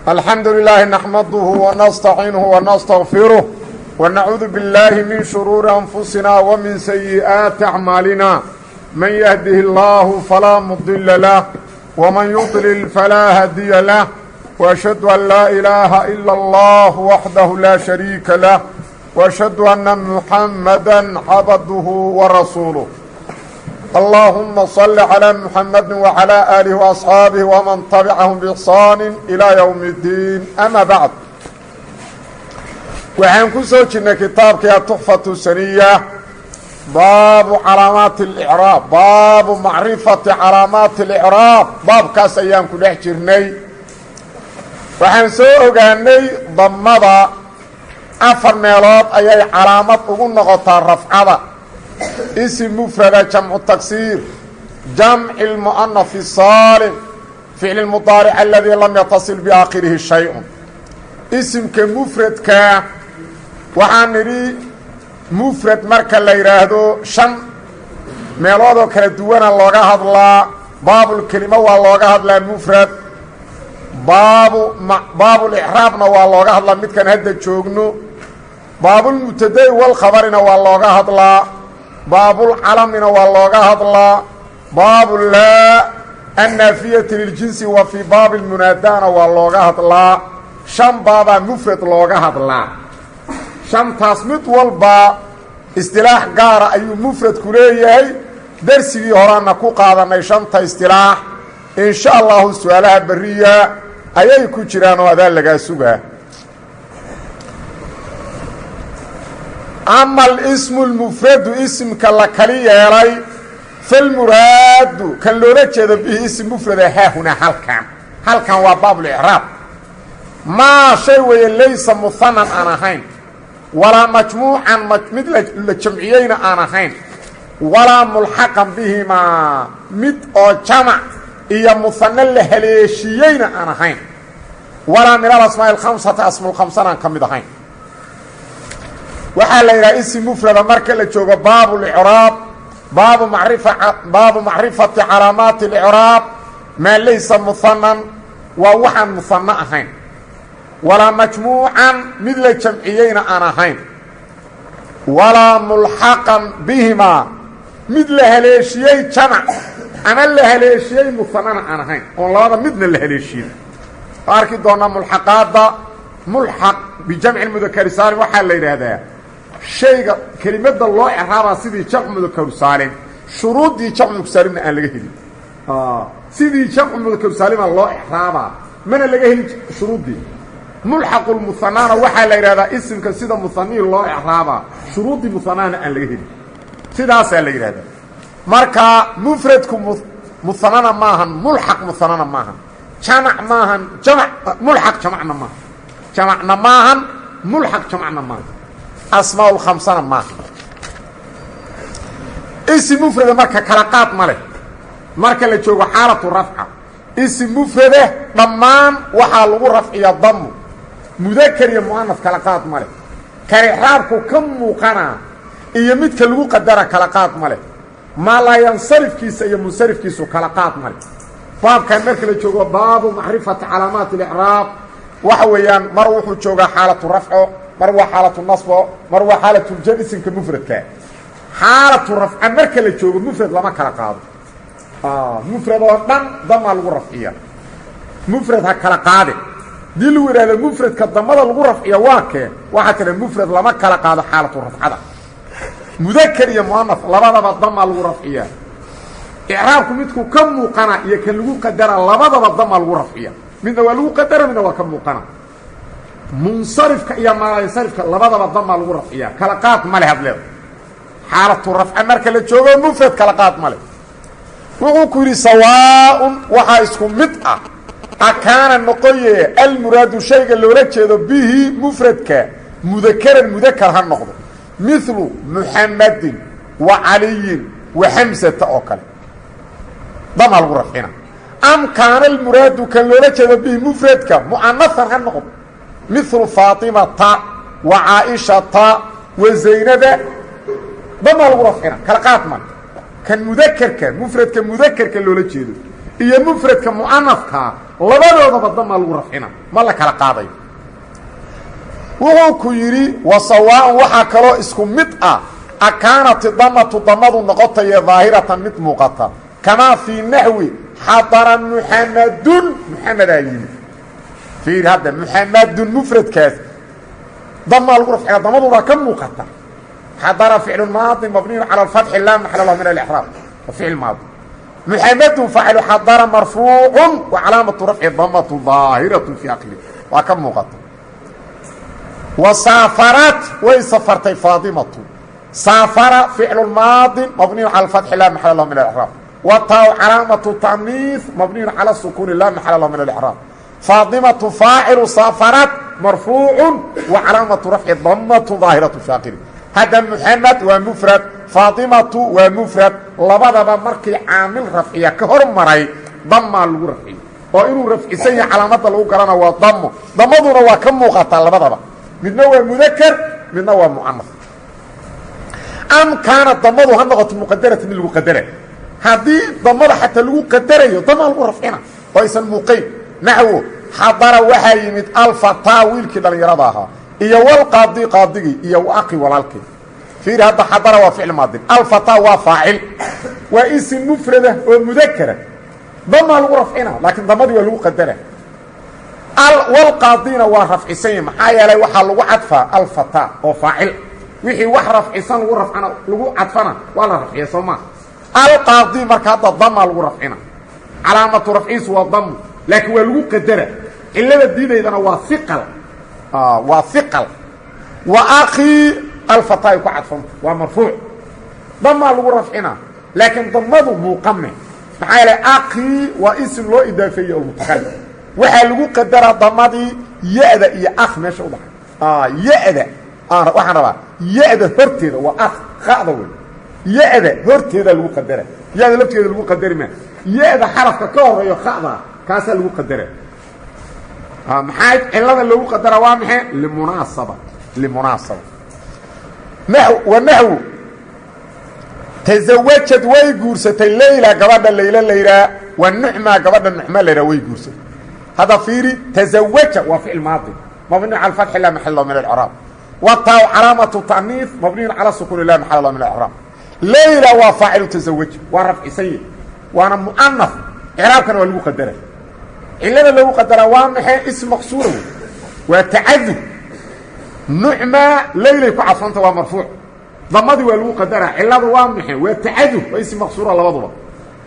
الحمد لله نحمده ونستعينه ونستغفره ونعوذ بالله من شرور أنفسنا ومن سيئات أعمالنا من يهده الله فلا مضل له ومن يضلل فلا هادي له وأشهد أن لا إله إلا الله وحده لا شريك له وأشهد أن محمدا عبده ورسوله اللهم صل على محمد وعلى آله وأصحاabه ومن تبعهم بإحsaan إلى يوم الدين أmا baعd. Waxaan ku soo jirnay kitaabkii aتuxfaة saniya, baabu calaamaati اlإcraab, baabu macrifati calaamaati اlإcraab. Baabkaas ayaan ku dhex jirnay. Waxaan soo ogaanay damada afar meelood ayay calaamad ugu noqotaa rafcada: isim mufrada, jamcu taksiir, jamci lmu'anafi saalim, ficli mudaaric aladii lam yatasil biaakhirihi shay-un. Isimka mufradkaa waxaan nidhi, mufrad marka la yidhaahdo shan meeloodoo kala duwana looga hadlaa. Baabulkelima waa looga hadlaa mufrad, baabu baabulicraabna waa looga hadlaa midkan hadda joogno, baabulmubtada'i walkhabarina waa looga hadlaa, baabulcalamina waa looga hadlaa, baabu laa annaafiyati liljinsi wa fii baabi lmunaadana waa looga hadlaa. Shan baabaa mufrad looga hadlaa. Shantaas mid walba istilaax gaara ayuu mufradku leeyahay. Dersigii horaana ku qaadanay shanta istilaax. Insha allahu su-aalaha beriya ayay ku jiraan oo adaa lagaa sugaa. Ama alismu lmufradu, isimka la kali yeelay, falmuraadu kan loola jeedo bihi ism mufrada haahunaa, halkan, halkan waa baabulicraab, maa shay weeye laysa muhanan aan ahayn, walaa majmuucan mid la jamciyeyna aan ahayn, walaa mulxaqan bihimaa, mid oo jamac iyo muhane la haleeshiiyeyna aan ahayn, walaa min alasmaa alkhamsati, asmulkhamsana aan ka mid ahayn. Waxaa la yidhaha isim mufrada marka la joogo baabulicraab, baabu marifa, baabu macrifati calaamaati اlicraab, maa laysa muhanan, waa waxaan muhano ahayn, walaa majmuucan, mid la jamciyeyna aan ahayn, walaa mulxaqan bihimaa, mid la haleeshiyey jamac ama la haleeshiyey muhanana aan ahayn, oon labada midna la haleeshiyey. Arki doonaa mulxaqaadda. Mulxaq bijamci mudakari saalim waxaa la yidhaahdaa shayga kelimadda loo icraabaa sidii jamcu mudakaru saalim, shuruuddii jamcu mudakaru saalimna aan laga helin. Sidii jamcu mudakaru saalima loo icraabaa, mana laga helin shuruuddii. Mulxaqulmuhanaana waxaa la yidhahdaa isimka sida muhanii loo icraabaa, shuruuddii muhanaana aan laga helin. Sidaasaa la yidhahdaa. Marka mufradku muhanana maahan, mulxaq muhanana maahan, jamac maahan, jamac mulxaq jamacna maahan, jamacna maahan, mulxaq jamacna maahan, asmaaulkhamsana maaha. Isim mufrada marka kala qaad ma leh. Marka la joogo xaalatu rafca, isim mufrada dhammaan waxaa lagu rafciyaa damu, mudakar iyo mu'anas kala qaad ma leh. Kan icraabku ka muuqanaa iyo midka lagu qadara kala qaad ma leh. Maa laa yansarifkiisa iyo munsarifkiisu kala qaad ma leh. Baabkan marka la joogo baabu macrifati calaamaati اlicraab, waxa weeyaan mar wuxuu joogaa xaalatu rafco, mar waa xaalatu nasbo, mar waa xaalatuljar. Isimka mufradka xaalatu rafca marka la joogo mufrad lama kala qaado. Mufrad oo dhan damaa lagu rafciya. Mufrad ha kala qaade. Dii lagu yidhahdo mufradka damada lagu rafciya waa kee? Waxaa tira mufrad lama kala qaado xaalatu rafcada, mudakar iyo muanaf labadaba damaa lagu rafciyaa. Icraabku midku ka muuqana iyo kan lagu qadara labadaba damaa lagu rafciya. Midna waa lagu qadara, midna waa ka muuqana. Munsarifka iyo maalansarifka labadaba damaa lagu rafciyaa. Kala qaad ma leh hadleeda. Xaalatu rafca marka la joogo mufrad kala qaad ma leh. Wuxuu ku yidhi: sawaaun, waxaa isku mid ah, akaana noqoye, almuraadu shayga loola jeedo bihi mufradka mudakaran, mudakar ha noqdo, milu muxamadin wa caliyin wa xamsata oo kale, damaa lagu rafcina, am kaana almuraadu kan loola jeedo bihi mufradka mu'anahan ha noqdo, milu faatimata wa caaishata wa zaynaba, damaa lagu rafcina. Kala qaad ma kan mudakerka, mufradka mudakerka loola jeedo. Iyo mufradka mu'anafkaa labadoodaba damaa lagu rafcina, ma la kala qaadayo. Wuxuu ku yidhi wa sawaaءun, waxaa kaloo isku mid ah, akaanat damatu, damadu noqotaye daahiratan, mid muuqata, kamaa fii naxwi xadara muxamadun, muxamedaa yimid. Fiiri hadda muxamadun, mufradkaas damaa lagu rafcina, damaduna ka muuqata. Xadara ficlu maadi mabniyun calى اfatxi, laa maxala lahu min alإxraab, ficil maadi. Muxamadun faacilu xadara marfuucu wa calaamatu rafci damatu daahiratu fii aqli, waa ka muuqata. Wa saafarat, way safartay faadimatu. Saafara ficlu maadi mabniyu cala fatxi, laa maxala lahu min alraab. Wa taa calaamatu ta'niis mabniyun cala sukuuni, laa maxala lahu min alraab. Faadimatu faacilu saafarat marfuucu wa calaamatu rafci damatu daahiratu fi aqli. Hadda muxamed waa mufrad, faatimatu waa mufrad, labadaba markii caamil rafciya ka hormaray damaa lagu rafciyo, oo inuu rafcisan yahay calaamadda lagu garana waa damo. Damaduna waa ka muuqataa labadaba, midna waa mudaker, midna waa mu'anas. Am kaana, damadu ha noqoto muqadarata, mid lagu qadara. Haddii damada xataa lagu qadarayo, damaa lagu rafcina oo aysan muuqayn. Naxwo xadara, waxaa yimid alfataa, wiilkii dhallinyarada ahaa, iyo walqaadi, qaadigii, iyo aqi, walaalkii. Fiiri hadda, xadara waa ficil maadin, alfataa waa faacil, waa isim mufrada oo mudakara, damaa lagu rafcina, laakiin damadii waa lagu qadara. Walqaadina waa rafcisan yahi, maxaa yeelay waxaa lagu cadfaa alfataa oo faacil. Wixii wax rafcisan lagu rafcana, lagu cadfana, waa la rafciya, soo maa? Alqaadi marka hadda damaa lagu rafcina, calaamatu rafciisu waa damu, laakiin waa lagu qadara. Cilada diidaydana waa iqal, waa iqal. Wa akii alfataa ay ku cadfanta waa marfuuc, damaa lagu rafcina, laakiin damadu muuqame, maxaa yeelay akii waa isim loo idaafeeyey oo mutakalim. Waxaa lagu qadaraa damadii ya-da iyo akh meesha u dhaxay. Ya-da waxaan rabaa, ya-da horteeda waa akh, khada wey. Ya-da horteeda lagu qadara, ya-da lafteeda lagu qadari maa. Ya-da xarafka ka horeeyo khada, kaasaa lagu qadara. Maxaa cilada loogu qadara? Waa maxay? Limunaasaba, limunaasaba. Wa naxwu tasawajad, way guursatay leyla, gabadha layla layraa, wa nucma, gabadha nucma layraa way guursatay. Hadda fiiri, tazawaja waa ficil maadi mabniyu cala fatxi, laa maxal lahu min alcraab. Wa taa calaamatu ta'niif mabniyun cala sukuuni, laa maxal lahu min alcraab. Leyla waa faacilu tazawaja, waa rafcisan yahy, waana mu'anaf. Icraabkana waa lagu qadara. Cilada loogu qadaraa waa maxay? Ism maqsuura wey, waa tacadud. Nucma leylay ku cadfanta, waa marfuuc, damadii waa lagu qadaraa. Ciladu waa maxay? Waa tacadud, waa ism maqsuura labaduba.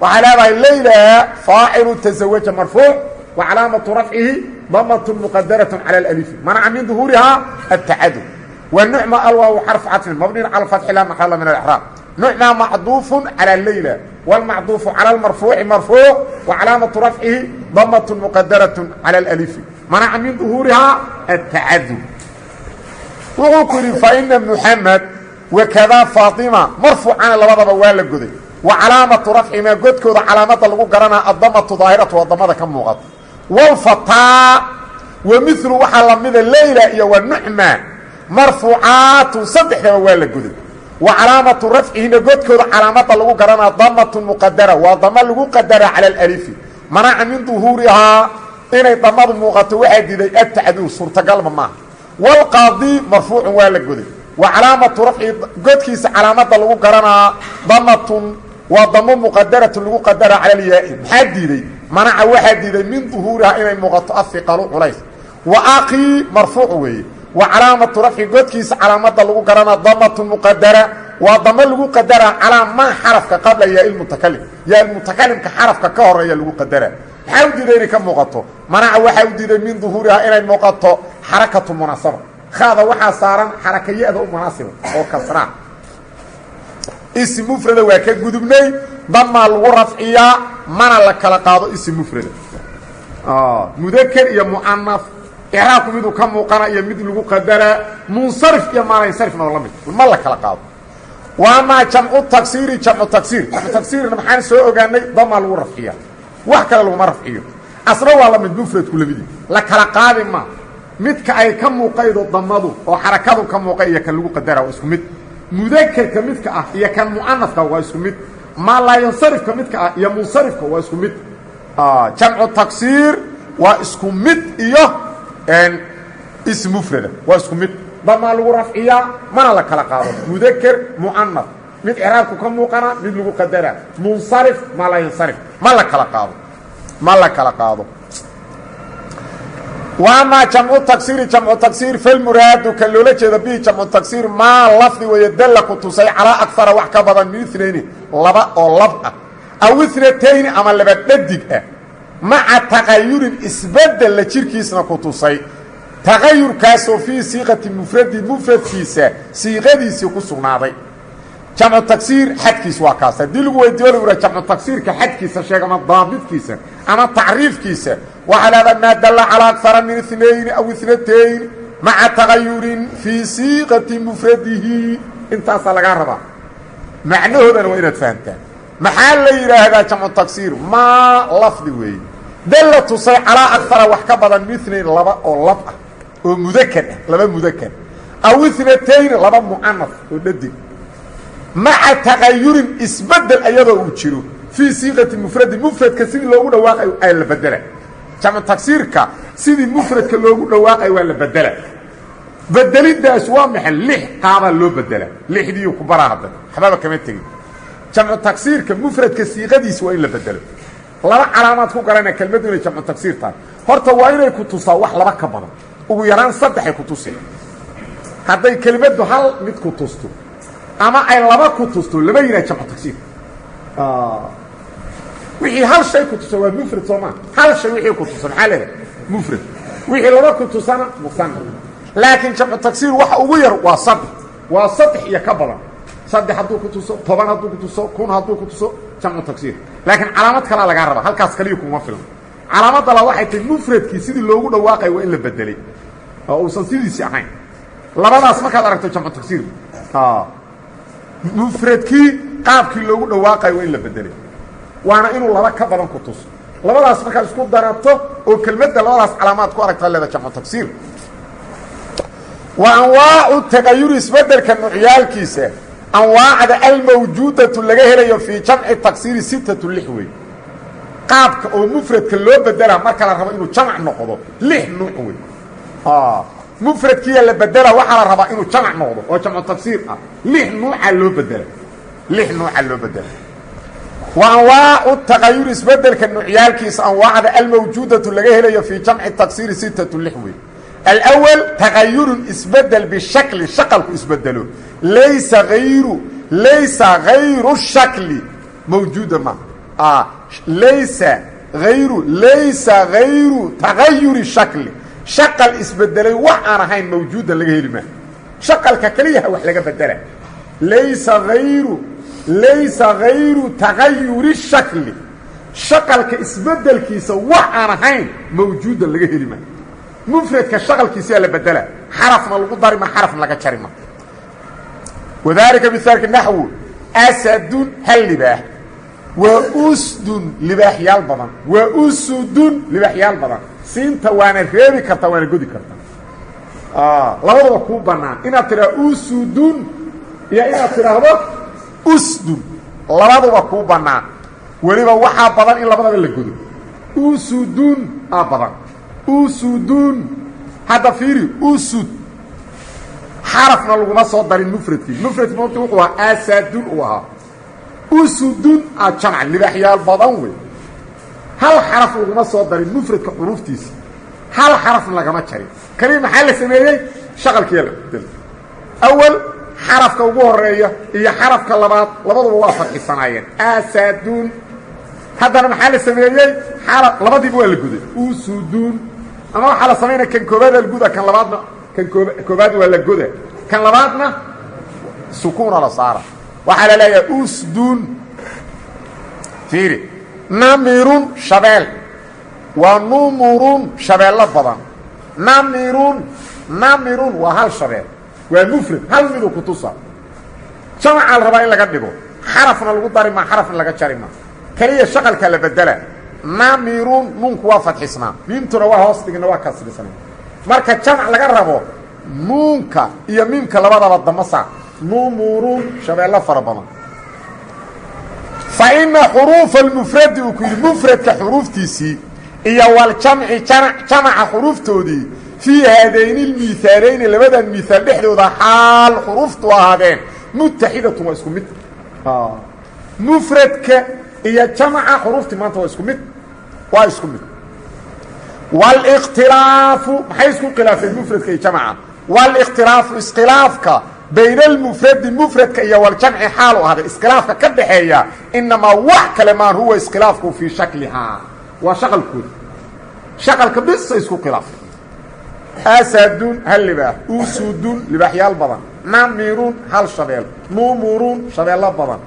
Waxay leedahay leyla faacilu tazawaja marfuuc wa calaamatu rafcihi damatun muqadaratun cala alalifi, manaca min duhuurihaa atacadud. Wa nucma alwaaw xarfu cadfin mabniyun cala fatxi, laa maxala min alixraab. Nucma macduufun cala leyla, wاlmacduufu cala almarfuuci marfuuc wa calaamatu rafcihi damatun muqadaratun cala alalifi, manaca min duhuurihaa atacadud. Wuxuu ku yidhi faina muxamed wakadaa faatima marfuucana, labadaba waa la goday. Wa calaamatu rafcimaa, godkooda calaamada lagu garanaa addamatu daahiratu, waa damada ka muuqata. Walfataa wa milu, waxaa lamida leyla iyo wa nucma, marfuucaatun, saddexdaba waa la goday. Wa calaamatu rafcihina, godkooda calaamada lagu garanaa damatun muqadara, waa dama lagu qadara cala alalifi. Manaca min duhuurihaa, inay damadu muuqato waxaa diiday atacduur, suurtagalma maaha. Wاlqaadi marfuucun, waa la goday. Wa calaamatu rafci, godkiisa calaamada lagu garanaa damatun, waa damo muqadaratun lagu qadara cala alyaai. Maxaa diiday? Manaca, waxaa diiday min duhuurihaa inay muuqato ahiqalu, culays. Wa aqii marfuuc weeye. Wa calaamatu rafci, godkiisa calaamada lagu garanaa damatun muqadara, waa damo lagu qadara calaa maa xarafka qabla yaa mutakalim, yaa mutakalimka xarafka ka horeeya lagu qadara. Maxaa u diiday inay ka muuqato? Manaca, waxaa u diiday min duhuurihaa inay muuqato xarakatu munaasaba. Khada waxaa saaran xaraka ya-da u munaasiba oo kasraa. Isim mufrada waa ka gudubnay, damaa lagu rafciyaa, mana la kala qaado isim mufrada mudaker iyo mu'anaf, icraabku miduu ka muuqana iyo mid lagu qadaraa, munsarif iyo maalansarifna oo la mid, ma la kala qaado. Wa amaa jamcu taksiiri, jamcu taksiir, jamcu taksiirna maxaan soo ogaanay? Damaa lagu rafciyaa, wax kale laguma rafciyo. Asna waa la mid mufradku lamidi, la kala qaadi ma. Midka ay ka muuqaydo damadu oo xarakadu ka muuqay iyo kan lagu qadara waa isku mid. Mudakerka midka ah iyo kan mu'anafka waa isku mid. Maalayansarifka midka ah iyo munsarifka waa isku mid. Jamcu taksiir waa isku mid iyo ism mufrada waa isku mid. Damaa lagu rafciyaa, mana la kala qaado mudaker mu'anaf, mid ciraabku ka muuqana, mid lagu qadara, munsarif ma la yansarif, ma la kala qaado, ma la kala qaado. Wa amaa jamcu taksiiri, jamcu taksiir, falmuraadu kan loola jeeda bihi jamcu taksiir maa lafdi weeye dalla ku tusay calaa akara wax ka badan min inayni, laba oo lab ah, aw inatayni ama laba dhadig ah, maca tagayurin isbedel la jirkiisna ku tusay, tagayurkaasoo fii siiqati mufradi, mufradkiisa siiqadiisii ku sugnaaday. Jamcu taksiir xadkiis waa kaas. Haddii lagu weydiiyo, lagu yidhaha jamcu taksiirka xadkiisa sheeg ama daabidkiisa ama tacriifkiisa, waxaa lahahdaa maa dalla calaa akara min inayni aw inatayn maca tagayurin fii siiqati mufradihi. Intaasaa lagaa rabaa, macnahoodana waa inaad fahamtaan. Maxaa la yidhaahdaa jamcu taksiir? Maa lafdi weeye dalla tusay calaa akara wax ka badan min inayn, laba oo lab ah oo mudakar ah, laba mudakar, aw inatayn, laba mu'anaf oo dhadig, maca tagayurin isbedel ayadoo uu jiro fii siiqati mufradi, mufradka sidii loogu dhawaaqayo aa la bedela. Jamcu tagsiirka sidii mufradka loogu dhawaaqayo waa la bedela. Bedelidaas waa maxay? Lix qaabaa loo bedela. Lixdiiu ku baraa hadda, waxbaba kama tegin. Jamcu tagsiirka mufradka siiqadiisa waa in la bedelo. Laba calaamaad ku garana kelmaddu inay jamcu tagsiir tahay. Horta waa inay ku tusaa wax laba ka badan, ugu yaraan saddexay ku tusi. Hadday kelimaddu hal mid ku tusto ama ay laba ku tusto, lama yidhaha jamcu tagsiir. Wixii hal shay ku tusa waa mufrad, soo maa? Hal shay wixii ku tusa maxaa leedahay? Mufrad. Wixii laba ku tusana, musana. Laakiin jamcu tagsiir waxa ugu yar waa saddex, waa saddex iyo ka badan. Saddex hadduu ku tuso, 10 hadduu ku tuso, 1000 hadduu ku tuso, jamcu tagsiir. Laakiin calaamad kalaa lagaa rabaa, halkaas kaliya kuma filan. Calaamadda la waxay tahay mufradkii sidii loogu dhawaaqay waa in la bedelay oo uusan sidiisii ahayn. Labadaas markaad aragto, jamcu tagsiir. Mufradkii qaabkii loogu dhawaaqayo waa in la bedelay, waana inuu laba ka badan ku tuso. Labadaas markaad isku darato oo kelmadda labadaas calaamaad ku aragtaa, leeda jamcu tagsiir. Wa anwaacu tagayuri, isbedelka nuucyaalkiisa, anwaacda almawjuudatu laga helayo fii jamci taksiiri sittatu, lix wey. Qaabka oo mufradka loo bedela marka la rabo inuu jamc noqdo, lix nuuc wey. Mufradkiya la bedela, waxaa la rabaa inuu jamc noqdo oo jamcu tagsiir ah. Lix nuuca loo bedela, lix nuuca loo bedela. Wa anwaacu tagayuri, isbedelka nuucyaalkiisa, anwaacda almawjuudatu laga helayo fii jamci taksiiri sittatu, lix wey. Alأwl tagayurun isbedel bishakli, shaqalku isbedelo, laysa hayru shakli mawjuuda ma laysa ayru laysa hayru tagayuri shakli, shaqal isbedelay wax aan ahayn mawjuudan laga heli maa. Shaqalka keliyaha wax laga bedela. Laysa hayru tagayuri shakli, shaqalka isbedelkiisa wax aan ahayn mawjuudan laga heli maa. Mufradka shaqalkiisiyaa la bedela, xarafna lagu dari ma, xarafna laga jari ma. Wadaalika mihaalka naxwu asadun, hal libaax, waa usdun, libaaxyaal badan, waa usudun, libaaxyaal badan. Siinta waana reebi kartaa, waana godi kartaa, labadaba kuu bannaan. Inaad tidhahdo usudun iyo inaad tidhaahdo usdun, labaduba kuu bannaan. Weliba waxaa badan in labadaba la godo. Usudun aa badan, usudun. Hadda fiiri, usud xarafna laguma soo darin mufradkii. Mufradkii mota wuxuu ahaa asadun uu ahaa. Usudun aa jamc, libaaxyaal badan wey. Hal xaraf laguma soo darin mufradka xuruuftiisa, hal xarafna lagama jarin. Kaliya maxaa la sameeyey? Shaqalkiyaa la bedelay. Awal xarafka ugu horeeya iyo xarafka labaad labaduba waa farxisanaayeen, asadun. Haddana maxaa la sameeyey? Labadiiba waa la goday, usudun. Ama waxaa la samaynaya kan koobaada la guda, kan labaadna, kan koobaad waa la goda, kan labaadna sukuuna la saara. Waxaa la leeyahay usdun. Fiiri, namirun shabeel, waa numurun, shabeello badan. Namirun, namirun waa hal shabeel, waa mufrad, hal miduu ku tusa. Jamacaa la rabaa in laga dhigo, xarafna lagu dari ma, xarafna laga jari ma, keliya shaqalka la bedela. Namirun, nuunku waa fadxisnaa, miimtuna waa hoos dhigna, waa kasrisnaa. Marka jamc laga rabo, nuunka iyo miimka labadaba dama saar. Numurun, shabeello fara badan. Fa ina xuruufa almufradi, uu ku yidhi, mufradka xuruuftiisii iyo waljamci, jamaca xuruuftoodii, fii haadayni lmiihaalayni, labadan miihaal dhexdooda xaal xuruuftu ahaadeen, mutaxidatun, waa isku mid. Mufradka iyo jamaca xuruuftii maanta waa isku mid, waa isku mid. Wاlاkhtilaafu, maxay isku khilaafeen mufradka iyo jamca? Wاlاkhtilaafu, iskhilaafka, bayna almufradi, mufradka iyo waljamci xaalu ahaaday iskhilaafka ka dhaxeeya, inamaa, wax kale maan, huwa iskhilaafku fii shaklihaa, waa shaqalkooda, shaqalka bisa isku khilaafay. Asadun, hal libaax; usudun, libaaxyaal badan; namirun, hal shabeel; numurun, shabeello badan.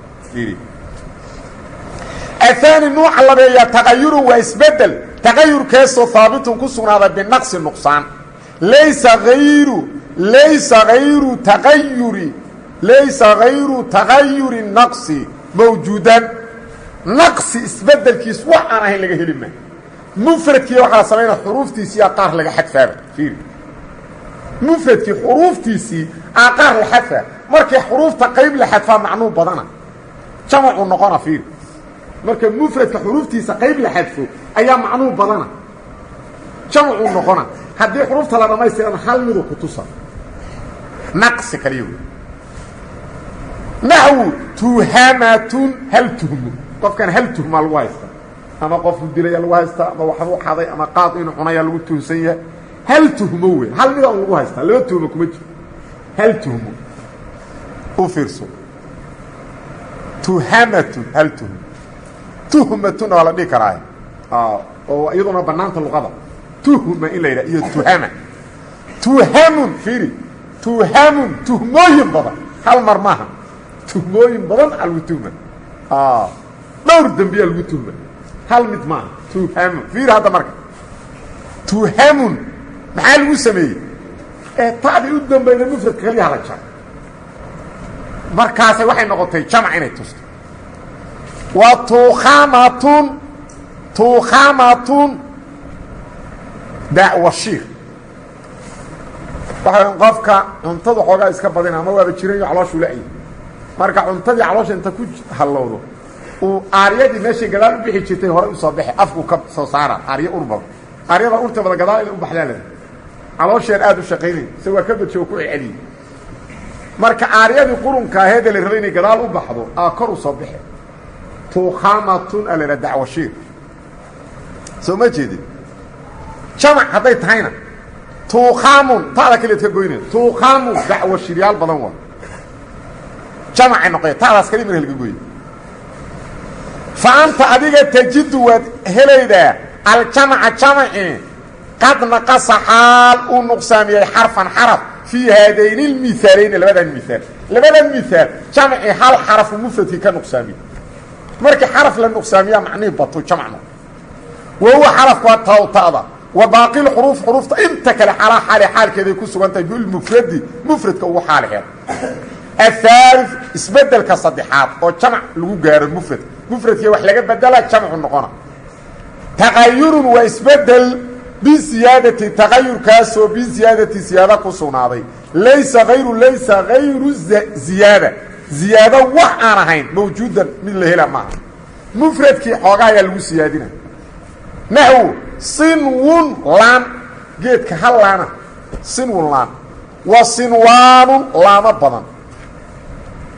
Ahaani, nuuca labeeya, tagayurun, waa isbedel, tagayurkeesoo haabitun, ku sugnaaday, binaqsi, nuqsaan, laysa hayru tagayuri, laysa hayru tagayuri naqsi mawjuudan, naqsi isbedelkiis wax aan ahayn laga heli maa. Mufradkii waxaa la samaynaya xuruuftiisiiaa qaar laga xadfaaba. Fiiri, mufradkii xuruuftiisii aa qaar la xadfaa. Markii xuruufta qayb la xadfaa, macnuu badana, jamacuu noqona. Fiiri, marka mufradka xuruuftiisa qayb la xadfo ayaa macnuu badana, jamacuu noqona. Haddii xuruufta la dhammaystirana, hal midu ku tusa, naqsi kaliya wey. Naxwu tuhamatun, hal tuhmo. Qofkan hal tuhmaa lagu haysta, ama qofu dilaya lagu haystaa, ama waxbuu xaday, ama qaad inuu cunayaa lagu tuhsan yahay. Hal tuhmo wey, hal mida un lagu haystaa, laba tuhmo kuma jiro, hal tuhmo. U fiirso, tuhamatun, hal tuhmo. Tuhmatuna waa la dhihi karaa, oo iyaduna banaanta luqada, tuhma in la yidhaha iyo tuhama. Tuhamun, fiiri, tuhamun, tuhmooyin badan, hal mar maaha, tuhmooyin badan a lagu tuhma, dhowr dembiyaa lagu tuhma, hal mid maaha. Tuhamun, fiiri hadda, marka tuhamun maxaa lagu sameeyey? Ee ta'dii u dambayda mufradka kaliya hala jar, markaasay waxay noqotay jamc inay tusto. Wa tukhamatun, tukhamatun, dacwashiir. Waxa qofka cuntada xoogaa iska badina, ama waaba jirayo, calooshuu la-yi. Marka cuntadii caloosha inta ku hallowdo, uu aaryadii meeshay gadaal u bixi jirtay hore usoo baxe, afku ka soo saara aaryo ur badan. Aaryada urta badan gadaal inay u baxdaa la calooshean aada u shaqaynay, isa waa ka badsho oo ku celceliyey. Marka aaryadii qurunka aheedee la rabay inay gadaal u baxdo aa kor u soo baxe. Tukhamatun a la idhaha, dacwashiir. Soo ma jeedin? Jamac hadday tahayna, tuukhamun, ta'da kaliyaad ka goynaya. Tuukhamun, dacwashiryaal badan waa, jamacay noqoya, ta'daas kaliya marka laga gooyay. Fa anta, adiga, tajidu, waad helaydaa, aljamaca, jamaci, qad naqasa, xaal uu nuqsaamiyey, xarfan, xaraf, fii haadayni lmihaalayni, labadan mihaal. Labadan mihaal jamci hal xarafu mufradkii ka nuqsaamiyey. Markii xaraf la nuqsaamiyaa, macnihii bato, jamc noqo. Wa huwa xarafku waa taw, ta'da. Wa baaqi lxuruuf, xuruufta inta kale, xalaa xaali, xaalkeeday ku sugan tahay, bilmufradi, mufradka ugu xaalaheed. Athaalith, isbedelka saddexaad oo jamc lagu gaaro mufrad, mufradkii wax laga bedela, jamcu noqona, tagayurun, waa isbedel, biziyaadati, tagayurkaasoo biziyaadati, ziyaado ku sugnaaday, laysa hayru ziyaada, ziyaado wax aan ahayn, mawjuudan, mid la hela maaha. Mufradkii xoogaha ayaa lagu siyaadina. Naxwu sinwun, laan, geedka hal laana, sinwun, laan; wa sinwaanun, laamo badan.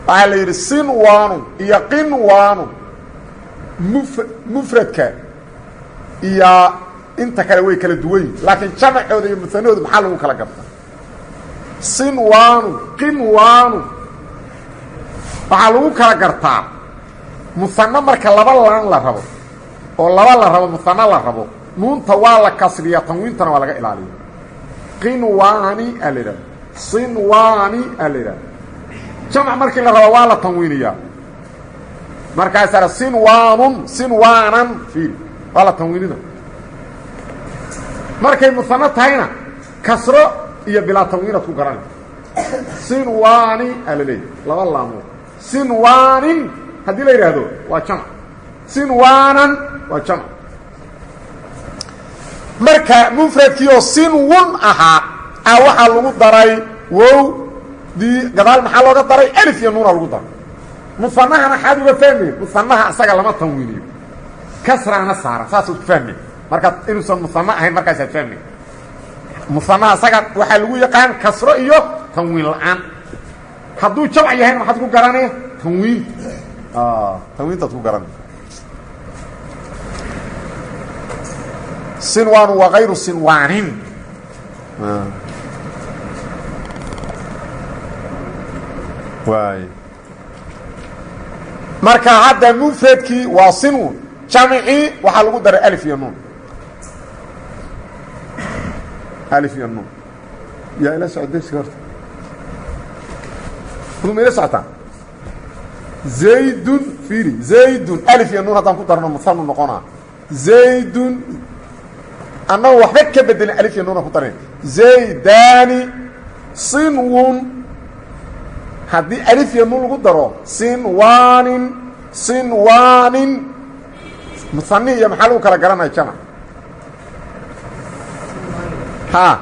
Waxaa la yidhi sinwaanun iyo qinwaanun, mufradka iyo inta kale way kala duwan yihin, laakiin jamacooda iyo musanahooda maxaa lagu kala gartaa? Sinwaanu, qinwaanu, waxaa lagu kala gartaa musano marka laba laan la rabo, oo laba la rabo, musano la rabo, nuunta waa la kasriya, tanwiintana waa laga ilaaliya. Qinwaani aa la yidhahda, sinwaani aa la yidhahda. Jamc markii la rabo, waa la tanwiiniyaa. Markaasaa sinwaanun, sinwaanan, fiiri, waa la tanwiinina. Markay musano tahayna, kasro iyo bilaa tanwiinaad ku garanay. Sinwaani aa la leeyahy, laba laamood. Sinwaanin haddii la yidhaahdo, waa jamc. Sinwaanan waa jamc. Marka mufradkii oo sinwun ahaa a waxaa lagu daray wow dii gadaal. Maxaa looga daray? Alif iyo nuuna lagu daray. Musanahana xaad uga fahmaya? Musanaha asaga lama tanwiiniyo, kasraana saaran, saasaad ku fahmay. Markaad inuusan musano ahayn markaasaad fahmay. Musanaha asaga waxaa lagu yaqaan kasro iyo tanwiin la-aan. Hadduu jamc yahayna maxaad ku garanaya? Tanwiinta, tanwiintaad ku garanay. Sinwaanu wa ayru sinwaanin. Waay, marka hadda mufradkii waa sinwun, jamcii waxaa lagu daray alif iyo nuun, alif iyo nuun. Yaa ila socod dersiga horta? Ma ila socotaa? Zaydun, fiiri, zaydun alif iyo nuun haddaan ku darno musanu noqonaa. Zaydun annago waxba ka bedelin, alif iyo nuuna ku daran. Zaydani sinwun, haddii alif iyo nuun lagu daro sinwanin, sinwanin musani iyo maxaa lagu kala garanaya jamc? Ha,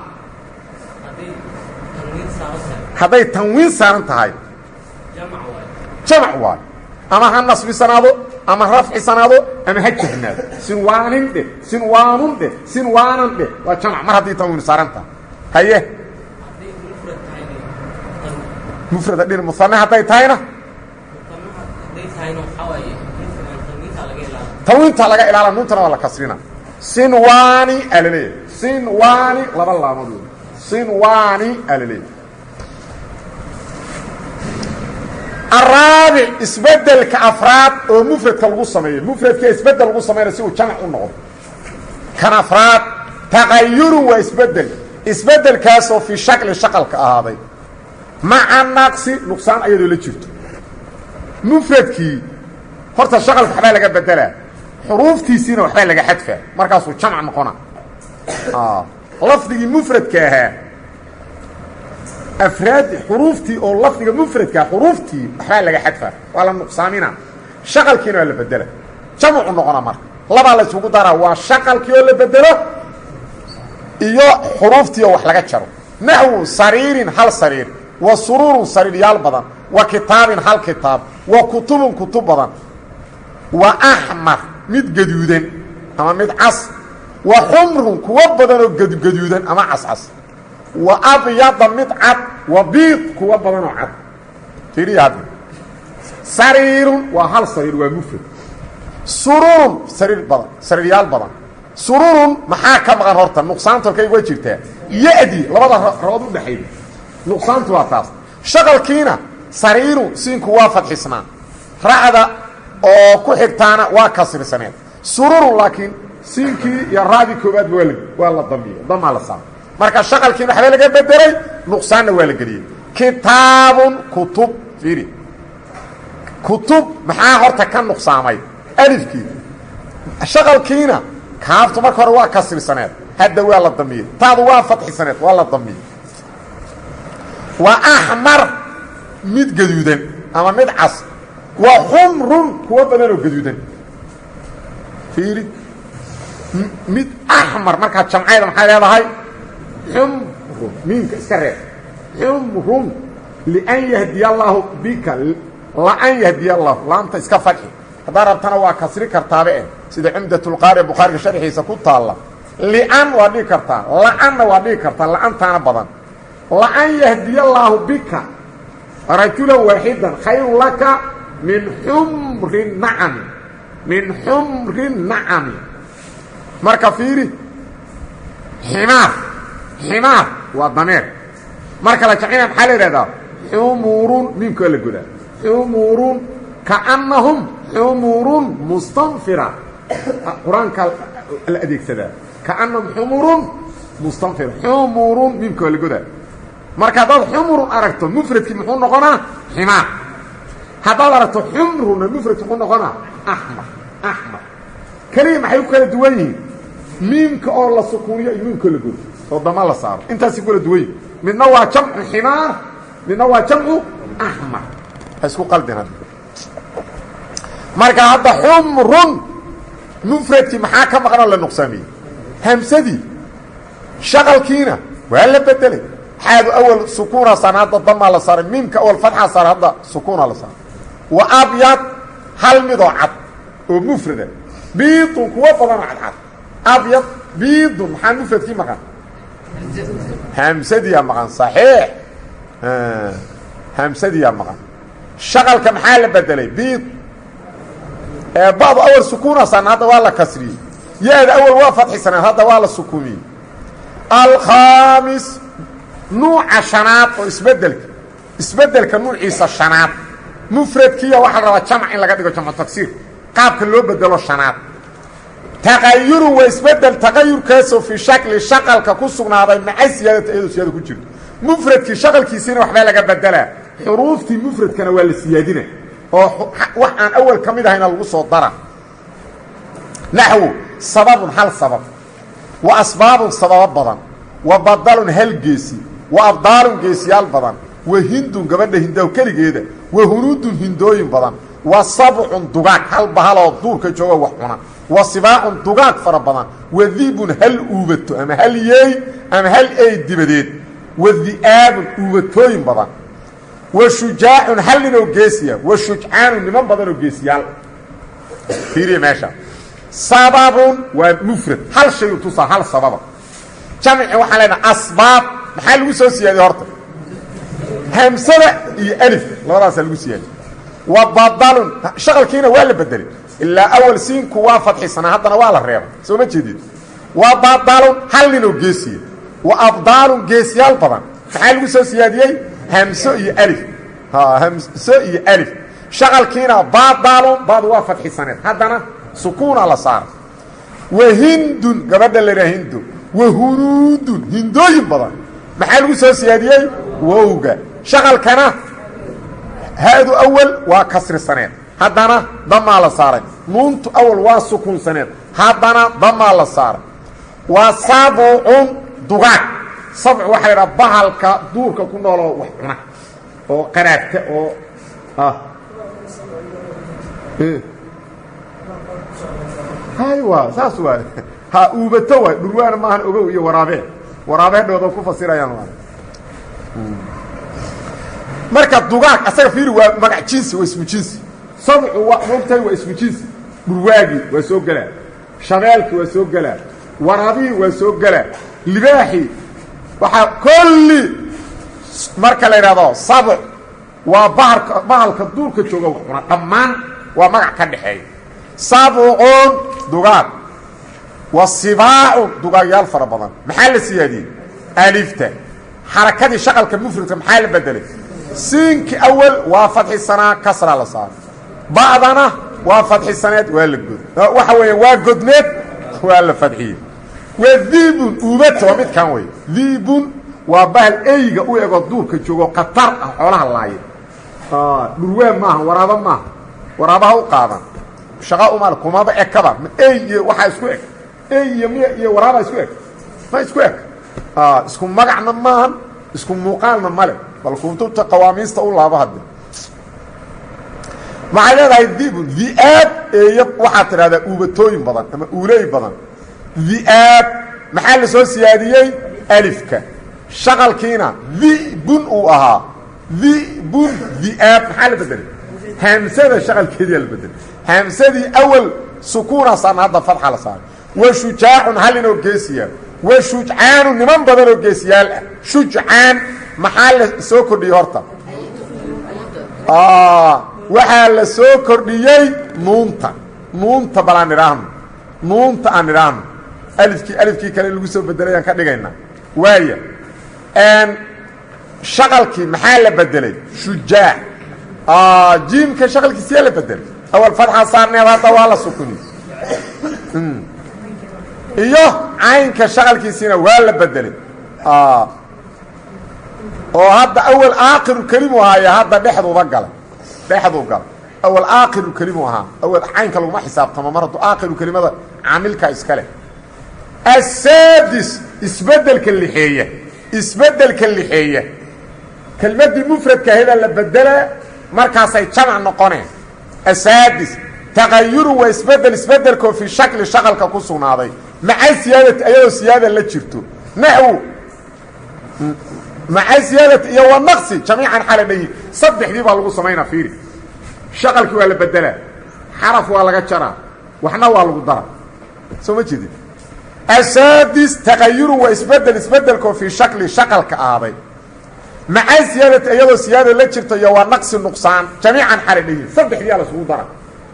hadday tanwiin saaran tahay jamc waayo, ama ha nasbisanaado ama rafcisanaado ama ha jahnaado. Sinwaanin dheh, sinwaanun dheh, sinwaanan dheh, waa jamc mar haddii tanwiin saaran tahay. Haye, mufrada dhin musane hadday tahayna tanwiinta laga ilaala, nuuntana waa la kasrina. Sinwaani aa laleeyahay, sinwaani laba laamood wey, sinwaani aa laleeyahay. Araabic, isbedelka afraad oo mufradka lagu sameeyo, mufradka isbedel lagu sameynaya si uu jamc u noqdo. Kan afraad taqayurun waa isbedel, isbedelkaasoo fii shakli shaqalka ahaaday, maca naqsi nuqsaan ayadoo la jirto. Mufradkii horta shaqalka waxbaa laga bedelaa, xuruuftiisiina waxbaa laga xadfaa, markaasuu jamc noqona. Lafdigii mufradka ahaa afraad, xuruuftii oo lafdiga mufradkaa xuruuftii waxbaa laga xadfaa, waa la nuqsaamina, shaqalkiina waa la bedela, jamcu noqona. Marka labaa la isugu daraa, waa shaqalkii oo la bedelo iyo xuruuftii oo wax laga jaro. Naxwu sariirin, hal sariir, wa suruurun, sariiryaal badan, wa kitaabin, hal kitaab, wa kutubun, kutub badan, wa axmar, mid gaduudan ama mid cas, wa xumrun, kuwo badan oo gadugaduudan ama cascas, wa abyada, mid cad, wa biid, kuwo badan oo cad. Fiiriya hadda, sariirun waa hal sariir, waa mufrad. Sururun, sariir badan, sariiryaal badan. Sururun maxaa ka maqan horta? Nuqsaantu halkay uga jirtaa? Ya-dii labada rabood u dhexayda, nuqsaantu waa taas. Shaqalkiina sariirun, siinku waa fadxisnaa, racda oo ku xigtaana waa kasrisaneed. Sururun laakiin siinkii iyo raadii koobaadba waa la dambiye, damaa la saaray. Marka shaqalkiina waxba laga bedelay, nuqsaanna waa la geliyey. Kitaabun, kutub. Fiiri, kutub maxaa horta ka nuqsaamay? Alifkii. Shaqalkiina kaaftu marka hore waa kasrisaneed, hadda waa la damiyey. Taadu waa fadxisaneed, waa la damiyey. Waa axmar, mid gaduudan ama mid cas, waa xumrun, kuwo badan oo gaduudan. Fiiri, mid axmar markaad jamcayda maxay leedahay? Xumrun, miimka iska reeb. Xumrun, lian yahdiya allaahu bika, laan yahdiya allahu, laamta iska fadxi. Haddaa rabtana waa kasri kartaaba eh, sida cumdatulqaari bukhaariga sharxiisa ku taalla. Lian waa dhigi kartaa, la'anna waa dhigi kartaa, la'antaana badan. Laan yahdiya allaahu bika rajulan waaxidan khayrun laka min xumri nacami, min xumri nacami. Marka fiiri, ximaar, ximaar waa dameer. Marka la jamcina maxaa la yidhahdaa? Xumurun, miimka waa la godaa. Xumurun kaannahum xumurun mustanfira, qur-aanka la adeegsadaa. Kaannahum xumurun mustanfira, xumurun miimka waa la godaa. Marka haddaad xumurun aragto mufradkii muxuu noqonaa? Ximaar. Haddaad aragto xumruna mufradki muxuu noqonaa? Axmar, axmar. Keliya maxay ku kala duwan yihiin? Miimka oo la sukuuniyo iyo miimka oo la godo oo dama la saaro, intaasay ku kala duwan yihin. Midna waa jamcu ximaar, midna waa jamcu axmar. Ha isku qaldin hadda. Marka hadda xumrun mufradkii maxaa ka maqan oo la nuqsaamiyey? Hamsadii. Shaqalkiina waa la bedelay. Xaadu awal sukuuna saaran, hadda damaa la saaray. Miimka awal fatxa saaran, hadda sukuuna la saaray. Wa abyad, hal midoo cad oo mufrada. Biidun, kuwo badanoo cadcad. Abyad, biidun, maxaa mufradkii maqan? Hamsadiyaa maqan. Saxiix, hamsadiyaa maqan. Shaqalka maxaa la bedelay? Biid. Ba'du awal sukuunasan, hadda waa la kasriyey. Ya-da awal waa fadxisaneen, hadda waa la sukuumiyey. Alkhaamis, nuuca shanaad oo isbedelka, isbedelka nuuciisa shanaad, mufradkiiya waxaa la rabaa jamc in laga dhigo, jamcu tagsiir, qaabka loo bedelo shanaad. Taqayurun waa isbedel, taqayurkaasoo fii shakli shaqalka ku sugnaaday, maca siyaadata, iyadoo siyaada ku jirto. Mufradkii shaqalkiisiina waxbaa laga bedelaa, xuruuftii mufradkana waa la siyaadina oo wax aan awal ka mid ahayna lagu soo dara. Naxwu: sababun, hal sabab, wa asbaabun, sababo badan, wa badalun, hal geesi, wa abdaalun, geesiyaal badan, wa hindun, gabadha hindaw keligeeda, wa hunuudun, hindooyin badan, wa sabcun, dugaag, hal bahaloo duurka jooga wax cuna, wa sibaacun, dugaag fara badan, wa dibun, hal uubato ama hal yeey ama hal ey dibadeed, wa di'aabun, uubatooyin badan, wa shujaacun, hal ninoo geesiya, wa shujcaanu, niman badanoo geesiyaal. Fiiriya meesha: sababun waa mufrad, hal shay u tusaa, hal sababa. Jamci waxaan leenaha asbaab. Maxaa lagu soo siyaadiyey horta? Hamsada iyo alif, labadaasaa lagu siyaadiyey. Wa badalun, shaqalkiina waa la bedelay, ilaa awal siinku waa fadxisanaa, haddana waa la reebay. Soo ma jeedid? Wa badalun, hal ninoo geesiya, wa abdaalun, geesiyaal badan. Maxaa lagu soo siyaadiyey? Hamso iyo alif, hamso iyo alif. Shaqalkiina badalun, badu waa fadxisaneed, haddana sukuuna la saaray. Wa hindun, gabadha la idhaha hindo, wa hunuudun, hindooyin badan. Maxaa lagu soo siyaadiyey? Wowga. Shaqalkana haadu awal waa kasrisaneed, haddana damaa la saaray. Nuuntu awal waa sukuunsaneed, haddana damaa la saaray. Waa sabcun, dugaag. Sabcu waxaa la idhaha bahalka duurka ku nooloo wax cuna oo qaraabta oo haywa, saas waay. Ha uubato waay, dhurwaana maahan, ogow, iyo waraabee, waraabee dhooda ku fasirayaan waay. Marka dugaag asaga fiiri, waa magac jinsi, waa ismu jinsi. Sabcu waa moogtahay, waa ismu jinsi. Dhurwaagii waa soo gelaa, shabeelkii waa soo gelaa, waraabihii waa soo gelaa, libaaxii, waxaa kolli. Marka la idhahdo sabc, waa baharka, bahalka duurka jooga wax cuna dhammaan, waa magac ka dhexeeya. Sabcun, dugaag, wa sibaacun, dugaagyaal fara badan. Maxaa la siyaadiyey? Alifta. Xarakadii shaqalka mufradka maxaa la bedelay? Siinki awal waa fadxisanaa, kasraa la saaray. Ba'dana waa fadxisaneed, waa la god, waxa weeya waa godneed, waa la fadxiyey. Wa diibun, uubata, waa midkan wey. Diibun waa bahal eyga u ego, duurka joogo, khatar ah, xoolaha laaya. Dhurwaa maaha, waraabo maaha, waraabaha u qaadan shaqa umal kumaba ekaba. Ey iyo waxaa isku eg? Ey iyo miy iyo waraabaa isku eg? Ma isku eg, isku magacna maahan, isku muuqaalna male. Bal kutubta qawaamiista u laabo hadde. Maxay leedahay dibun? Di'aab, eeyo, waxaad tidhahdaa uubatooyin badan ama uuley badan. Di'aab, maxaa la soo siyaadiyey? Alifka. Shaqalkiina dibun uu ahaa, dibun, di'aab, maxaa la bedelay? Hamsada shaqalkeediyaa la bedelay. Hamsadii awal sukuuna saarna, hadda fatxa la saaray. Wa shujaacun, hal inoo geesiya, wa shujcaanu, niman badan oo geesiyaal ah. Shujcaan, maxaa la soo kordhiyey horta? Waxaa la soo kordhiyey nuunta. Nuunta bal aan idhaahno, nuunta aan idhaahno, alifkii, alifkii kale in lagu soo bedelay aan ka dhigaynaa. Waaya, shaqalkii maxaa la bedelay? Shujaac. Jiimka shaqalkiisiyaa la bedelay, awal fatxa saarneed, hadda waa la sukuni. Iyo caynka shaqalkiisiina waa la bedelay, oo hadda awal aakhiru kelimu ahaaya, hadda dhexduuba galay, dhexduu galay. Awal aakhiru kelimu ahaa, awal caynka laguma xisaabtamo, mar hadduu aakhiru kelimada caamilka iska leh. Asaadis, isbedelka lixeeya, isbedelka lixeeya, kelmaddii mufradka ahaybaa la bedelaa, markaasay jamac noqoneen. Asaadis: taqayurun waa isbedel, isbedelkoo fii shakli shaqalka ku sugnaaday, maca siyaadati, ayadoo siyaada la jirto. Naxwu, maca siyaadati iyo wa naqsi jamiican xala dhan yihin, saddexdii baa lagu samaynaa. Fiiri. Shaqalkii waa la bedelaa, xaraf waa laga jaraa, waxna waa lagu daraa. Soo ma jeedin? Asaadis taqayurun waa isbedel, isbedelkoo fii shakli shaqalka ahaaday, maca siyaadati, iyadoo siyaada la jirto, iyo waa naqsi, nuqsaan, jamiican xalay dhayihin. Saddexdiyaa la isugu dara.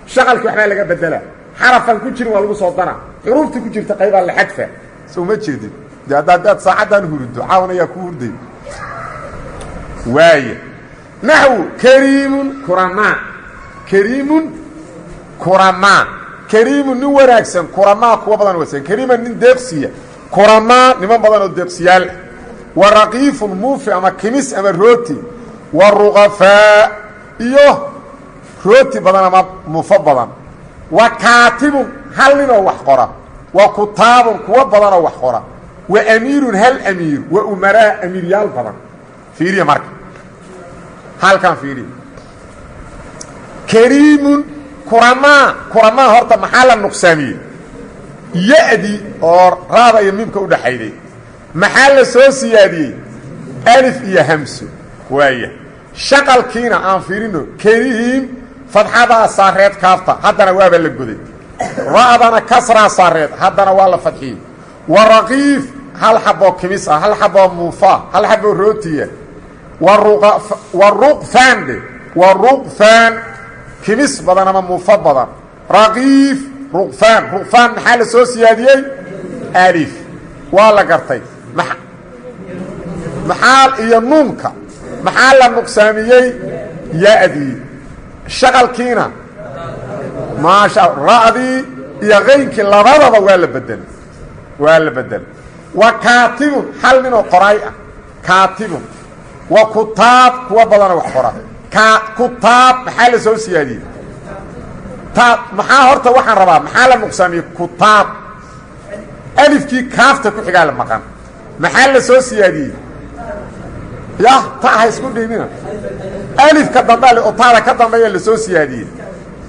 Shaqalkii waxbaa laga bedelaa, xarafaan ku jirin waa lagu soo daraa, xuruuftii ku jirta qaybaa la xadfa. Soo ma jeedin? De hadda haddaad saacaddan hurdo, caawan ayaa ku hurday. Waaya, naxwu kariimun kuramaa, kariimun kuramaa, kariimun nin wanaagsan, kuramaa kuwa badan wanaagsan, kariiman nin deeqsiya, kuramaa niman badan oo deeqsiyaal ah, wa raqiifun muufi ama kimis ama rooti, wa ruqafaa iyo rooti badan ama muufo badan, wa kaatibun hal ninoo wax qora, wa kutaabun kuwo badanoo wax qora, wa amiirun hal amiir, wa umaraa amiiryaal badan. Fiiriya marka halkan, fiiriya. Kariimun kuramaa, kuramaa horta maxaa la nuqsaamiyey? Ya-di oo raada iyo miimka udhaxayday. Maxaa la soo siyaadiyey? Alif iyo hamso. Waaya, shaqalkiina aan fiirino. Kariim fadxadaa saareed kaafta, haddana waaba la goday. Ra'dana kasraa saareed, haddana waa la fadxiyey. Wa raqiif hal xaboo kimis ah, hal xaboo muufa, hal xaboo rootiya. Wa ruqfaan dhe, wa ruqfaan kimis badan ama muufo badan. Raqiif, ruqfaan, ruqfaan maxaa la soo siyaadiyey? Alif. Waa la gartay. Maxaa iyo nuunka maxaa la nuqsaamiyey? Ya-dii. Shaqalkiina maasha, ra'dii iyo qaynkii labadaba waa la bedelay, waa la bedelay. Wa kaatibun hal ninoo qoraay ah, kaatibun, wa kutaab kuwa badanoo wax qora. Ka kutaab maxaa la soo siyaadiyey? Ta maxaa horta waxaan rabaa, maxaa la nuqsaamiyey? Kutaab alifkii kaafta ku xigaa la maqan. Maxaa la soo siyaadiyey? Yah, ta ha isku dhiimina. Alifka dambe oo taada ka dambeeya la soo siyaadiyey.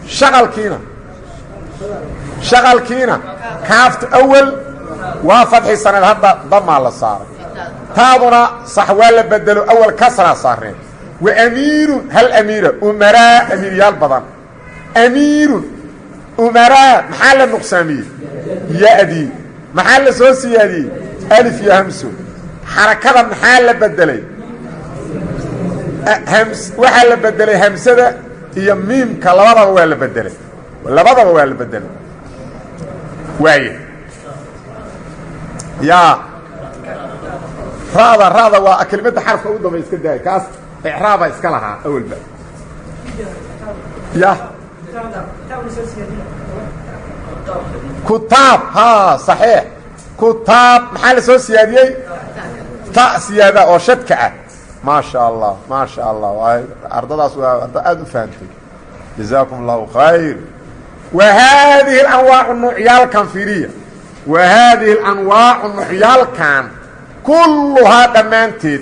Shaqalkiina, shaqalkiina kaafta awal waa fadxi saneed, hadda damaa la saaray. Taaduna sax waa la bedelo, awal kasraa saareen. Wa amiirun hal amiira, umaraa amiiryaal badan. Amiirun, umaraa maxaa la nuqsaamiyey? Ya-dii. Maxaa la soo siyaadiyey? Alif iyo hamso. Xarakada maxaa la bedelay? Waxaa la bedelay hamsada iyo miimka, labadaba waa la bedelay, labadaba waa la bedelay. Waaya, yaa ra'da, ra'da waa kelimadda xarafka ugu dambay, iska daaya kaas, icraaba iska lahaa awalba. Ya, kutaab, ha, saxiix. Kutaab maxaa la soo siyaadiyey? Ta siyaada oo shadka ah. Maa sha Allah, maa sha Allah, ardadaas waa arda aada u fahamtay. Jazaakum allahu khayr. Wa haadihi alanwaacu nuucyaalkan, fiiriya, wa haadihi alanwaacu nuucyaalkan kulluhaa dhammaanteed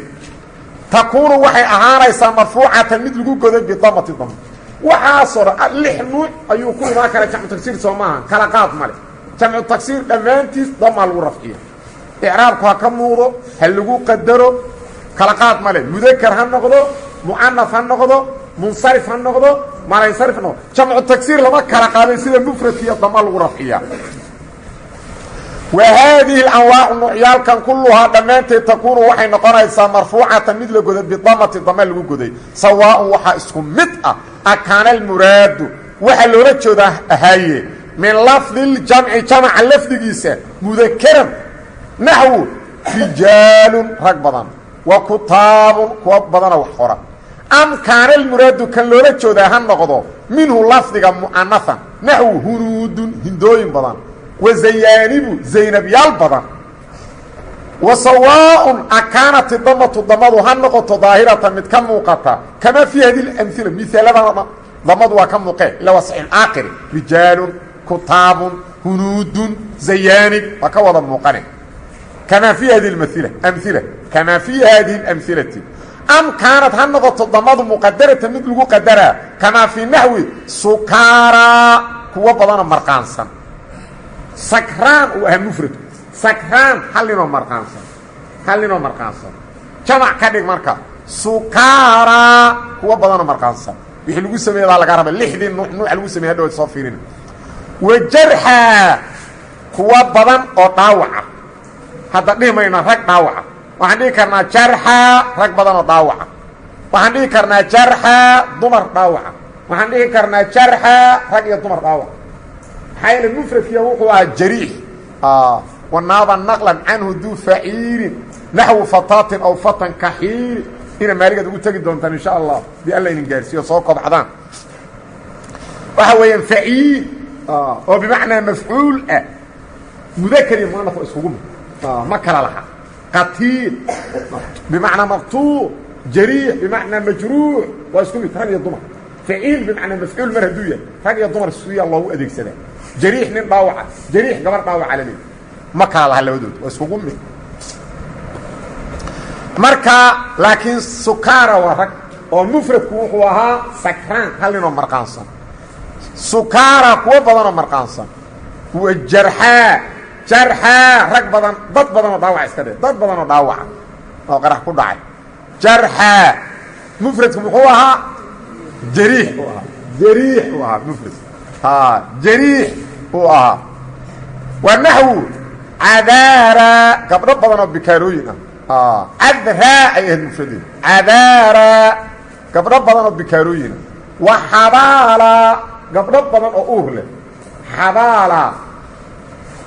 takuunu waxay ahaanaysaa marfuucatan mid lagu goday bidamati dam. Waxaasoo dhan lix nuuc ayuu ku imaan karaa jamcu tagsiir, soo maaha? Kala qaad male. Jamcu tagsiir dhammaantiis damaa lagu rafciya. Icraabku ha ka muuqdo, ha lagu qadaro, kala qaad male. Mudakar ha noqdo, mucanaf ha noqdo, munsarif ha noqdo, malansarif ha noqdo, jamcu tagsiir lama kala qaaday sida mufradkiiyo dama lagu rafciyaa. Wa haadihi alanwaacu nuucyaalkan kulluhaa dhammaanteed takuunu waxay noqonaysaa marfuucatan mid la goday bidamati, dama lagu goday. Sawaaun waxaa isku mid ah akaana almuraadu waxaa loola jeedaa ahaaye min lafdi ljamci, jamaca lafdigiisa, mudakaran, naxwu rijaalun rag badan, wa kutaabun kuwa badanoo wax qora, am kaana almuraadu kan loola jeedaa ha noqdo minhu lafdiga mu'anafan, naxwu hunuudun hindooyin badan, wa zayaanibu zaynabyaal badan. Wa sawaaءun akaanat damatu damadu ha noqoto daahiratan mid ka muuqata, kama fii hadi amila, miaaladana damadu waa ka muuqeen, ila waa saxiix aakiri, rijaalun, kutaabun, hunuudun, zayaanib waa ka wada muuqane. Kamaa fii hadi maila amila, kamaa fii haadihi اlamhilati, am kaanad ha noqoto damadu muqadaratan mid lagu qadaraa, kamaa fii naxwi sukaaraa kuwo badanoo marqaansan. Sakraan uu ahaa mufradku, sakraan hal ninoo marqaansan, hal ninoo marqaansan. Jamac ka dhig marka, sukaaraa kuwo badanoo marqaansan. Wixii lagu sameeye baa laga raba lixdii nuuc nuuca lagu sameye hadhawaad soo fiirina. Wa jarxaa, kuwa badan oo dhaawaca. Hadda dhihi mayna rag dhaawaca, waxaan dhihi karnaa jarxaa, rag badan oo dhaawaca. Waxaan dhihi karnaa jarxaa, dumar dhaawaca. Waxaan dhihi karnaa jarxaa, rag iyo dumar dhaawaca. Maxaa yeele mufradkiya wuxuu ahaa jariix. Wanaaba naqlan canhu duu faciilin naxwu fataatin aw fatan kaxiiri. Ina maaligaad ugu tegi doontaan insha Allah, dii alla idin gaarsiiyo soo kobcdaan. Waxa weeyaan faciil oo bimacnaa mafcuul ah, mudakar iyo muanaf waa iskugu mid, ma kala laha. Qatiil bimacnaa maqtuul, jariix bimacnaa majruux, waa isku mid rag iyo dumar. Faciil bimacnaa mafcuul mar hadduu yahay, rag iyo dumar siyaa loogu adeegsadaa. Jariix nin dhaawaca, jariix gabar dhaawaca la leeyahy, ma kala laha labadood, waa iskugu mid. Marka laakiin sukaara waa rag, oo mufradku wuxuu ahaa sakraan, hal ninoo marqaansan. Sukaara, kuwo badanoo marqaansan. Kuwa jarxaa, jarxaa, rag badan, dad badanoo dhaawaca iska dhe, dad badanoo dhaawaca oo qarax ku dhacay. Jarxaa mufradku muxuu ahaa? Jariix uu ahaa, jariix uu ahaa mufrad, jariix uu ahaa. Waa naxwu cadaara, gabdho badan oo bikaarooyin ah. Cadraa ay ahayd mufradeed. Cadaara, gabdho badan oo bikaarooyina. Wa xabaala, gabdho badan oo uur leh. Xabaala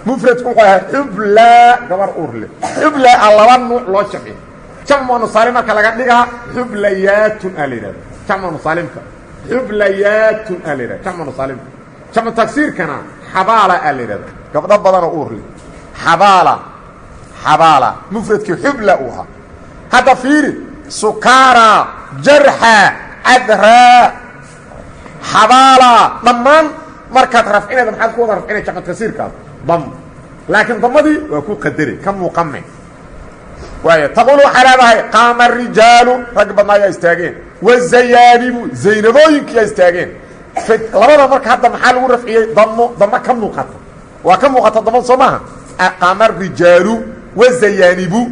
mufradku wuxuu ahaa xublaa, gabar uur leh. Xublaa a laba nuuc loo jamciyo. Jamcu nusaalim marka laga dhigaa, xublayaatun aa la yidhahda. Jamcu nusaalimka xublayaatun aa la yidhahda, jamcu nusaalimka. Jamcu tagsiirkana xabaala aa la yidhahda, gabdho badanoo uur leh. Xabaala, xabaala mufradkii xubla uu ahaa. Hadda fiiri: sukaara, jarxa, cadraa, xabaala, dhammaan markaad rafcinayda maxaad ku wada rafcinay? Jamcu tagsiirkaas dam, laakiin damadii waa ku qadare ka muuqame. Waay taquul, waxaa leedahay: qaama rijaalu, rag badnaa ayaa istaageen. Wazayaanibu, zaynabooyinkiyaa istaageen. Labada marka hadda maxaa lagu rafciyey? Damo, damo ka muuqata, waa ka muuqata damada, soo maaha? Qaama rijaalu wazayaanibu.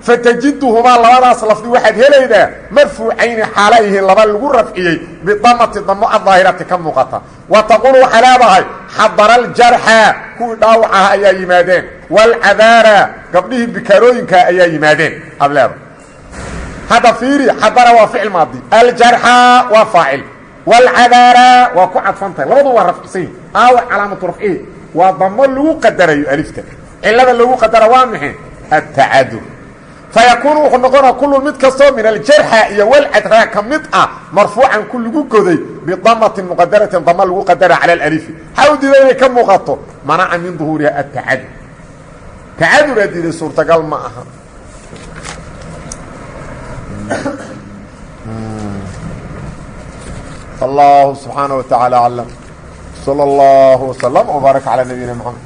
Fatajiduhumaa, labadaas lafdi waxaad helaydaa marfuucayni xaala yihiin laba lagu rafciyey bidamati, damo adaahirati ka muuqata. Wa taquulu, waxaa leedahay: xadara aljarxa, kuwii dhaawac ah ayaa yimaadeen. Waalcadaara, gabdhihii bikaarooyinkaa ayaa yimaadeen, aad leedahay. Hadda fiiri: xadara waa ficil maadi, aljarxa waa faacil, waalcadaara waa ku cadfantahay, labadu waa rafcisan yihin. Aawa calaamatu rafcihi? Waa damo lagu qadarayo alifta. Cilada lagu qadara waa maxay? Attacadur. Fayakuunu, wuxuu noqonaa, kullu mid kastoo min aljarxa iyo walcadraa ka mid ah marfuucan ku lagu goday bidamatin muqadaratin, dama lagu qadara cala alalifi. Maxaa u diiday inay ka muuqato? Manaca min duhuuriha atacadur, tacaduraa diiday, suurtagal ma aha. Allah subxaanaه wa taعaalى aclam. Slى اllah وsلم وbaarak عalى nabiyina mxamed.